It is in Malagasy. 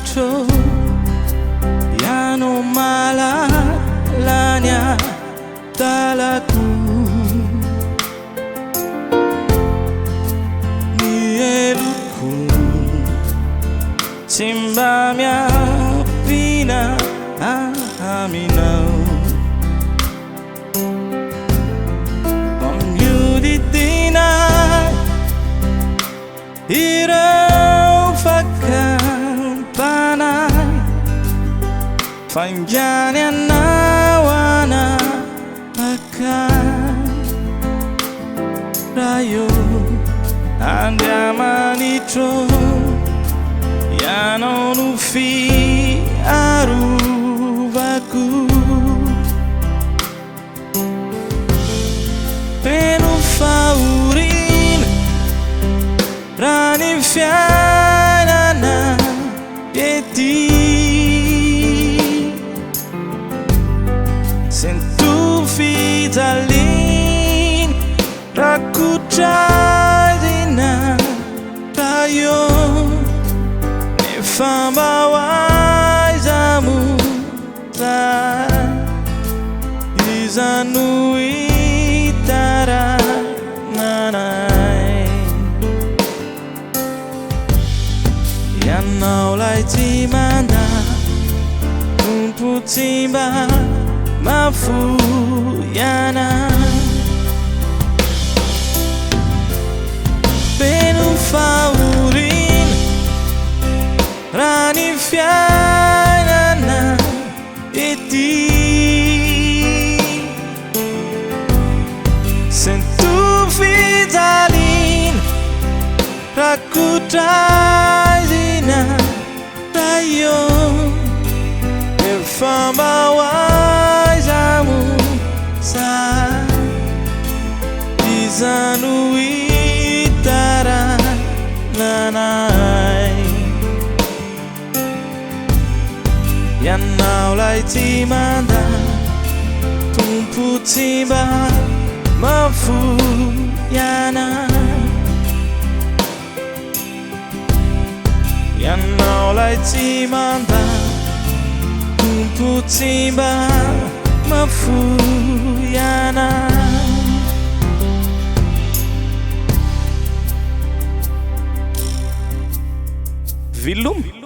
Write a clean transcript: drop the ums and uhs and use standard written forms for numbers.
Andriamanitro, Ianao mahalala ny hadalako. Ny heloko tsy mba miafina aminao. Mihodidina ireo fakam-panahy, faingany anao hanapaka. Ray ô, Andriamanitro, Ianao no fiarovako. Feno fahoriana raha ny fiainana ety. Sento fijaliana rakotra aizina Ray ô, nefa mba ho aiza moa zahay? Iza no hitarainanay? Ianao lay tsy manda, Tompo tsy mba mahafoy anay. Feno fahoriana raha ny fiainana ety. Sento fijaliana rakotra aizina Ray ô, efa mba ho aiza moa zahay? Iza no hitarainanay? Ianao lay tsy manda, Tompo tsy mba mahafoy anay. Ianao lay tsy manda, Tompo tsy mba mahafoy anay. Veloma.